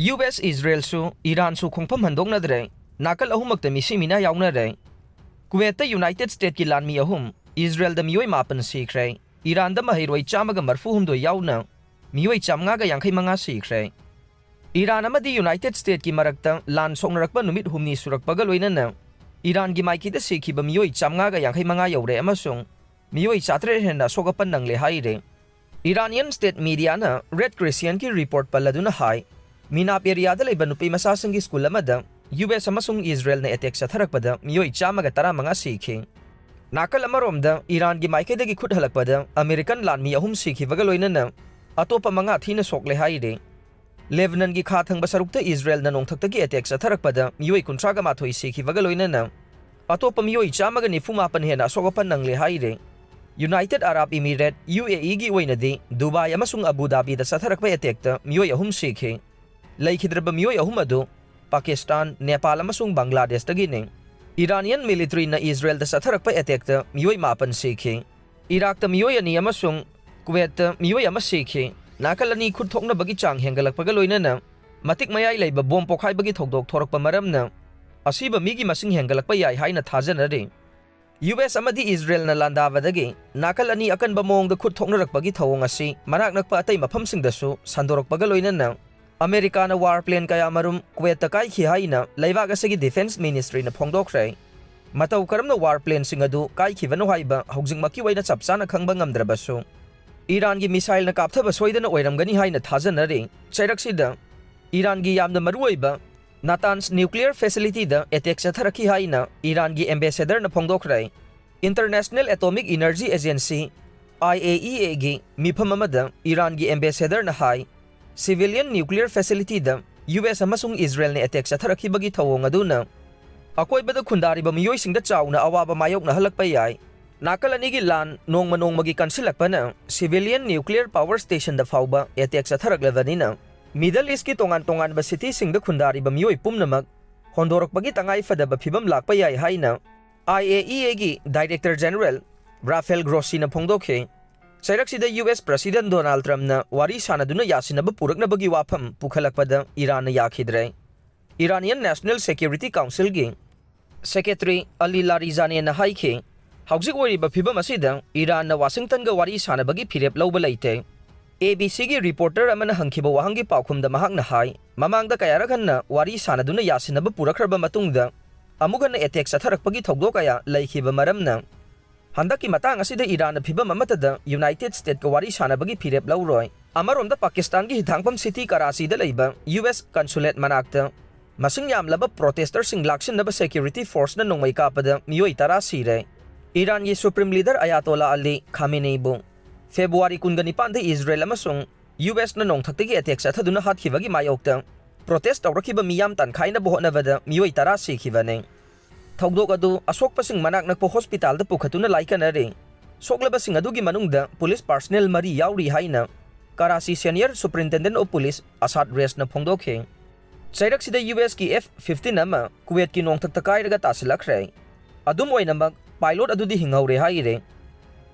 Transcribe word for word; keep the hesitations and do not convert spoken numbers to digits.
U S, ꯏꯖꯔꯦꯜꯁꯨ, ꯏꯔꯥꯟꯁꯨ ꯈꯣꯡꯐꯝ ꯍꯟꯗꯣꯛꯅꯗ꯭ꯔꯦ꯫ ꯅꯥꯀꯜ ꯑꯍꯨꯝꯃꯛꯇ ꯃꯤꯁꯤ ꯃꯤꯅꯥ ꯌꯥꯎꯅꯔꯦ꯫ ꯀꯨꯋꯦꯠꯇ United ꯁ꯭ꯇꯦꯠꯀꯤ ꯂꯥꯟꯃꯤ ꯑꯍꯨꯝ, ꯏꯖꯔꯦꯜꯗ ꯃꯤꯑꯣꯏ ꯃꯥꯄꯟ ꯁꯤꯈ꯭ꯔꯦ꯫ ꯏꯔꯥꯟꯗ ꯃꯍꯩꯔꯣꯏ ꯆꯥꯝꯃꯒ ꯃꯔꯤꯐꯨ ꯍꯨꯝꯗꯣꯏ ꯌꯥꯎꯅ ꯃꯤꯑꯣꯏ ꯆꯥꯝꯃꯉꯥꯒ ꯌꯥꯡꯈꯩ ꯃꯉꯥ ꯁꯤꯈ꯭ꯔꯦ꯫ ꯏꯔꯥꯟ ꯑꯃꯗꯤ ꯌꯨꯅꯥꯏꯇꯦꯗ ꯁ꯭ꯇꯦꯠꯀꯤ ꯃꯔꯛꯇ ꯂꯥꯟ ꯁꯣꯛꯅꯔꯛꯄ ꯅꯨꯃꯤꯠ ꯍꯨꯝꯅꯤ ꯁꯨꯔꯛꯄꯒ ꯂꯣꯏꯅꯅ ꯏꯔꯥꯟꯒꯤ ꯃꯥꯏꯀꯩꯗ ꯁꯤꯈꯤꯕ ꯃꯤꯑꯣꯏ ꯆꯥꯝꯃꯉꯥꯒ ꯌꯥꯡꯈꯩ ꯃꯉꯥ ꯌꯧꯔꯦ ꯑꯃꯁꯨꯡ ꯃꯤꯑꯣꯏ ꯆꯥꯇꯔꯦꯠ ꯍꯦꯟꯅ ꯑꯁꯣꯛ ꯑꯄꯟ ꯅꯪꯂꯦ ꯍꯥꯏꯔꯦ꯫ ꯏꯔꯥꯅꯤꯌꯟ ꯁ꯭ꯇꯦꯠ ꯃꯤꯗꯤꯌꯥꯅ ꯔꯦꯗ ꯀ꯭ꯔꯤꯁꯤꯌꯟꯒꯤ ꯔꯤꯄꯣꯔꯠ ꯄꯜꯂꯗꯨꯅ ꯍꯥꯏ, ꯃꯤꯅꯥꯞ ꯑꯦꯔꯤꯌꯥꯗ ꯂꯩꯕ ꯅꯨꯄꯤ ꯃꯆꯥꯁꯤꯡꯒꯤ ꯁ꯭ꯀꯨꯜ ꯑꯃꯗ ꯌꯨ ꯑꯦꯁ ꯑꯃꯁꯨꯡ ꯏꯖꯔꯦꯜꯅ ꯑꯦꯇꯦꯛ ꯆꯠꯊꯔꯛꯄꯗ ꯃꯤꯑꯣꯏ ꯆꯥꯝꯃꯒ ꯇꯔꯥꯃꯉꯥ ꯁꯤꯈꯤ꯫ ꯅꯥꯀꯜ ꯑꯃꯔꯣꯝꯗ ꯏꯔꯥꯟꯒꯤ ꯃꯥꯏꯀꯩꯗꯒꯤ ꯈꯨꯠ ꯍꯜꯂꯛꯄꯗ ꯑꯃꯦꯔꯤꯀꯟ ꯂꯥꯟꯃꯤ ꯑꯍꯨꯝ ꯁꯤꯈꯤꯕꯒ ꯂꯣꯏꯅꯅ ꯑꯇꯣꯞꯄ ꯃꯉꯥ ꯊꯤꯅ ꯁꯣꯛꯂꯦ ꯍꯥꯏꯔꯤ꯫ ꯂꯦꯕꯅꯟꯒꯤ ꯈꯥ ꯊꯪꯕ ꯁꯔꯨꯛꯇ ꯏꯖꯔꯦꯜꯅ ꯅꯣꯡꯊꯛꯇꯒꯤ ꯑꯦꯇꯦꯛ ꯆꯠꯊꯔꯛꯄꯗ ꯃꯤꯑꯣꯏ ꯀꯨꯟꯊ꯭ꯔꯥꯒ ꯃꯥꯊꯣꯏ ꯁꯤꯈꯤꯕꯒ ꯂꯣꯏꯅꯅ ꯑꯇꯣꯞꯄ ꯃꯤꯑꯣꯏ ꯆꯥꯝꯃꯒ ꯅꯤꯐꯨ ꯃꯥꯄꯟ ꯍꯦꯟꯅ ꯑꯁꯣꯛ ꯑꯄꯟ ꯅꯪꯂꯦ ꯍꯥꯏꯔꯦ꯫ ꯌꯨꯅꯥꯏꯇꯦꯗ ꯑꯔꯥꯕ ꯏꯃꯤꯔꯦꯠ, ꯌꯨ ꯑꯦ ꯏꯒꯤ ꯑꯣꯏꯅꯗꯤ ꯗꯨꯕꯥꯏ ꯑꯃꯁꯨꯡ ꯑꯕꯨ ꯙꯥꯕꯤꯗ ꯆꯠꯊꯔꯛꯄ ꯑꯦꯇꯦꯛꯇ ꯃꯤꯑꯣꯏ ꯑꯍꯨꯝ ꯁꯤꯈꯤ꯫ ꯂꯩꯈꯤꯗ꯭ꯔꯕ ꯃꯤꯑꯣꯏ ꯑꯍꯨꯝ ꯑꯗꯨ ꯄꯥꯀꯤꯁꯇꯥꯟ, ꯅꯦꯄꯥꯜ ꯑꯃꯁꯨꯡ ꯕꯪꯒ꯭ꯂꯥꯗꯦꯁꯇꯒꯤꯅꯤ꯫ ꯏꯔꯥꯅꯤꯌꯟ ꯃꯤꯂꯤꯇꯔꯤꯅ ꯏꯖꯔꯦꯜꯗ ꯆꯠꯊꯔꯛꯄ ꯑꯦꯇꯦꯛꯇ ꯃꯤꯑꯣꯏ ꯃꯥꯄꯟ ꯁꯤꯈꯤ꯫ ꯏꯔꯥꯛꯇ ꯃꯤꯑꯣꯏ ꯑꯅꯤ ꯑꯃꯁꯨꯡ ꯀꯨꯋꯦꯠꯇ ꯃꯤꯑꯣꯏ ꯑꯃ ꯁꯤꯈꯤ꯫ ꯅꯥꯀꯜ ꯑꯅꯤ ꯈꯨꯠ ꯊꯣꯛꯅꯕꯒꯤ ꯆꯥꯡ ꯍꯦꯟꯒꯠꯂꯛꯄꯒ ꯂꯣꯏꯅꯅ ꯃꯇꯤꯛ ꯃꯌꯥꯏ ꯂꯩꯕ ꯕꯣꯝ ꯄꯣꯈꯥꯏꯕꯒꯤ ꯊꯧꯗꯣꯛ ꯊꯣꯔꯛꯄ ꯃꯔꯝꯅ ꯑꯁꯤꯕ ꯃꯤꯒꯤ ꯃꯁꯤꯡ ꯍꯦꯟꯒꯠꯂꯛꯄ ꯌꯥꯏ ꯍꯥꯏꯅ ꯊꯥꯖꯅꯔꯤ꯫ ꯌꯨ ꯑꯦꯁ ꯑꯃꯗꯤ ꯏꯖꯔꯦꯜꯅ ꯂꯥꯟꯗꯥꯕꯗꯒꯤ ꯅꯥꯀꯜ ꯑꯅꯤ ꯑꯀꯟꯕ ꯃꯑꯣꯡꯗ ꯈꯨꯠ ꯊꯣꯛꯅꯔꯛꯄꯒꯤ ꯊꯧꯑꯣꯡ ꯑꯁꯤ ꯃꯅꯥꯛ ꯅꯛꯄ ꯑꯇꯩ ꯃꯐꯝꯁꯤꯡꯗꯁꯨ ꯁꯟꯗꯣꯔꯛꯄꯒ ꯂꯣꯏꯅꯅ ꯑꯃꯦꯔꯤꯀꯥꯅ ꯋꯥꯔ ꯄ꯭ꯂꯦꯟ ꯀꯌꯥꯃꯔꯨꯝ ꯀꯨꯋꯦꯠꯇ ꯀꯥꯏꯈꯤ ꯍꯥꯏꯅ ꯂꯩꯕꯥꯛ ꯑꯁꯤꯒꯤ ꯗꯤꯐꯦꯟꯁ ꯃꯤꯅꯤꯁꯇ꯭ꯔꯤꯅ ꯐꯣꯡꯗꯣꯛꯈ꯭ꯔꯦ꯫ ꯃꯇꯧ ꯀꯔꯝꯅ ꯋꯥꯔ ꯄ꯭ꯂꯦꯟꯁꯤꯡ ꯑꯗꯨ ꯀꯥꯏꯈꯤꯕꯅꯣ ꯍꯥꯏꯕ ꯍꯧꯖꯤꯛꯃꯛꯀꯤ ꯑꯣꯏꯅ ꯆꯞ ꯆꯥꯅ ꯈꯪꯕ ꯉꯝꯗ꯭ꯔꯕꯁꯨ, ꯏꯔꯥꯟꯒꯤ ꯃꯤꯁꯥꯏꯜꯅ ꯀꯥꯞꯊꯕ ꯁꯣꯏꯗꯅ ꯑꯣꯏꯔꯝꯒꯅꯤ ꯍꯥꯏꯅ ꯊꯥꯖꯅꯔꯤ꯫ ꯆꯩꯔꯛꯁꯤꯗ ꯏꯔꯥꯟꯒꯤ ꯌꯥꯝꯅ ꯃꯔꯨꯑꯣꯏꯕ ꯅꯥꯇꯥꯟꯁ ꯅ꯭ꯌꯨꯀ꯭ꯂꯤꯌꯔ ꯐꯦꯁꯤꯂꯤꯇꯤꯗ ꯑꯦꯇꯦꯛ ꯆꯠꯊꯔꯛꯈꯤ ꯍꯥꯏꯅ ꯏꯔꯥꯟꯒꯤ ꯑꯦꯝꯕꯦꯁꯦꯗꯔꯅ ꯐꯣꯡꯗꯣꯛꯈ꯭ꯔꯦ꯫ International atomic energy agency, I A E ꯑꯦꯒꯤ ꯃꯤꯐꯝ ꯑꯃꯗ ꯏꯔꯥꯟꯒꯤ ꯑꯦꯝꯕꯦꯁꯦꯗꯔꯅ ꯍꯥꯏ, ꯁꯤꯚꯤꯂꯤꯌꯟ ꯅ꯭ꯌꯨꯀ꯭ꯂꯤꯌꯔ ꯐꯦꯁꯤꯂꯤꯇꯤꯗ ꯌꯨ ꯑꯦꯁ ꯑꯃꯁꯨꯡ ꯏꯖꯔꯦꯜꯅ ꯑꯦꯇꯦꯛ ꯆꯠꯊꯔꯛꯈꯤꯕꯒꯤ ꯊꯧꯑꯣꯡ ꯑꯗꯨꯅ ꯑꯀꯣꯏꯕꯗ ꯈꯨꯟꯗꯥꯔꯤꯕ ꯃꯤꯑꯣꯏꯁꯤꯡꯗ ꯆꯥꯎꯅ ꯑꯋꯥꯕ ꯃꯥꯌꯣꯛꯅꯍꯜꯂꯛꯄ ꯌꯥꯏ꯫ ꯅꯥꯀꯜ ꯑꯅꯤꯒꯤ ꯂꯥꯟ ꯅꯣꯡꯃ ꯅꯣꯡꯃꯒꯤ ꯀꯟꯁꯤꯜꯂꯛꯄꯅ ꯁꯤꯚꯤꯂꯤꯌꯟ ꯅ꯭ꯌꯨꯀ꯭ꯂꯤꯌꯔ ꯄꯥꯋꯔ ꯁ꯭ꯇꯦꯁꯟꯗ ꯐꯥꯎꯕ ꯑꯦꯇꯦꯛ ꯆꯠꯊꯔꯛꯂꯕꯅꯤꯅ, ꯃꯤꯗꯜ ꯏꯁꯀꯤ ꯇꯣꯉꯥꯟ ꯇꯣꯉꯥꯟꯕ ꯁꯤꯇꯤꯁꯤꯡꯗ ꯈꯨꯟꯗꯥꯔꯤꯕ ꯃꯤꯑꯣꯏ ꯄꯨꯝꯅꯃꯛ ꯍꯣꯟꯗꯣꯔꯛꯄꯒꯤ ꯇꯉꯥꯏ ꯐꯗꯕ ꯐꯤꯕꯝ ꯂꯥꯛꯄ ꯌꯥꯏ ꯍꯥꯏꯅ ꯑꯥꯏ ꯑꯦ ꯏ ꯑꯦꯒꯤ ꯗꯥꯏꯔꯦꯛꯇꯔ ꯖꯦꯅꯔꯦꯜ ꯔꯥꯐꯦꯜ ꯒ꯭ꯔꯣꯁꯤꯅ ꯐꯣꯡꯗꯣꯛꯈꯤ꯫ ꯆꯩꯔꯛꯁꯤꯗ ꯌꯨ ꯑꯦꯁ President Donald Trumpꯅ ꯋꯥꯔꯤ ꯁꯥꯅꯗꯨꯅ ꯌꯥꯁꯤꯟꯅꯕ ꯄꯨꯔꯛꯅꯕꯒꯤ ꯋꯥꯐꯝ ꯄꯨꯈꯠꯂꯛꯄꯗ ꯏꯔꯥꯟꯅ ꯌꯥꯈꯤꯗ꯭ꯔꯦ꯫ Iranian National Security Councilꯒꯤ Secretary Ali Larijaniꯅ ꯍꯥꯏꯈꯤ, "ꯍꯧꯖꯤꯛ ꯑꯣꯏꯔꯤꯕ ꯐꯤꯕꯝ ꯑꯁꯤꯗ ꯏꯔꯥꯟꯅ ꯋꯥꯁꯤꯡꯇꯟꯒ ꯋꯥꯔꯤ ꯁꯥꯅꯕꯒꯤ ꯐꯤꯔꯦꯞ ꯂꯧꯕ ꯂꯩꯇꯦ"꯫ A B Cꯒꯤ reporter ꯑꯃꯅ ꯍꯪꯈꯤꯕ ꯋꯥꯍꯪꯒꯤ ꯄꯥꯎꯈꯨꯝꯗ ꯃꯍꯥꯛꯅ ꯍꯥꯏ, "ꯃꯃꯥꯡꯗ ꯀꯌꯥꯔꯛ ꯍꯟꯅ ꯋꯥꯔꯤ ꯁꯥꯅꯗꯨꯅ ꯌꯥꯁꯤꯟꯅꯕ ꯄꯨꯔꯛꯈ꯭ꯔꯕ ꯃꯇꯨꯡꯗ ꯑꯃꯨꯛ ꯍꯟꯅ attack ꯆꯠꯊꯔꯛꯄꯒꯤ ꯊꯧꯗꯣꯛ ꯀꯌꯥ ꯂꯩꯈꯤꯕ ꯃꯔꯝꯅ, ꯍꯟꯗꯛꯀꯤ ꯃꯇꯥꯡ ꯑꯁꯤꯗ ꯏꯔꯥꯟꯅ ꯐꯤꯕꯝ ꯑꯃꯠꯇꯗ United Statesꯀ ꯋꯥꯔꯤ ꯁꯥꯅꯕꯒꯤ ꯐꯤꯔꯦꯞ ꯂꯧꯔꯣꯏ"꯫ ꯑꯃꯔꯣꯝꯗ ꯄꯥꯀꯤꯁꯇꯥꯟꯒꯤ ꯍꯤꯊꯥꯡꯐꯝ city ꯀꯔꯥꯆꯤꯗ ꯂꯩꯕ U S consulate ꯃꯅꯥꯛꯇ ꯃꯁꯤꯡ ꯌꯥꯝꯂꯕ protesterꯁꯤꯡ ꯂꯥꯛꯁꯤꯟꯅꯕ security forceꯅ ꯅꯣꯡꯃꯩ ꯀꯥꯞꯄꯗ ꯃꯤꯑꯣꯏ ꯇꯔꯥ ꯁꯤꯔꯦ꯫ ꯏꯔꯥꯟꯒꯤ Supreme Leader Ayatollah Ali Khameneiꯕꯨ February ꯀꯨꯟꯒ ꯅꯤꯄꯥꯟꯗ ꯏꯖꯔꯦꯜ ꯑꯃꯁꯨꯡ U Sꯅ ꯅꯣꯡꯊꯛꯇꯒꯤ attack ꯆꯠꯊꯗꯨꯅ ꯍꯥꯠꯈꯤꯕꯒꯤ ꯃꯥꯌꯣꯛꯇ protest ꯇꯧꯔꯛꯈꯤꯕ ꯃꯤꯌꯥꯝ ꯇꯥꯟꯈꯥꯏꯅꯕ ꯍꯣꯠꯅꯕꯗ ꯃꯤꯑꯣꯏ ꯇꯔꯥ ꯁꯤꯈꯤꯕꯅꯤ꯫ ꯊꯧꯗꯣꯛ ꯑꯗꯨ ꯑꯁꯣꯛꯄꯁꯤꯡ ꯃꯅꯥꯛ ꯅꯛꯄ hospitalꯗ ꯄꯨꯈꯠꯇꯨꯅ ꯂꯥꯏꯀꯠꯅꯔꯤ꯫ ꯁꯣꯛꯂꯕꯁꯤꯡ ꯑꯗꯨꯒꯤ ꯃꯅꯨꯡꯗ police personnel ꯃꯔꯤ ꯌꯥꯎꯔꯤ ꯍꯥꯏꯅ Karachi Senior Superintendent of Police Asad Reishꯅ ꯐꯣꯡꯗꯣꯛꯈꯤ꯫ ꯆꯩꯔꯛꯁꯤꯗ U Sꯀꯤ F fifteen ꯑꯃ ꯀꯨꯋꯦꯠꯀꯤ ꯅꯣꯡꯊꯛꯇ ꯀꯥꯏꯔꯒ ꯇꯥꯁꯤꯜꯂꯛꯈ꯭ꯔꯦ꯫ ꯑꯗꯨꯝ ꯑꯣꯏꯅꯃꯛ, pilot ꯑꯗꯨꯗꯤ ꯍꯤꯡꯍꯧꯔꯦ ꯍꯥꯏꯔꯦ꯫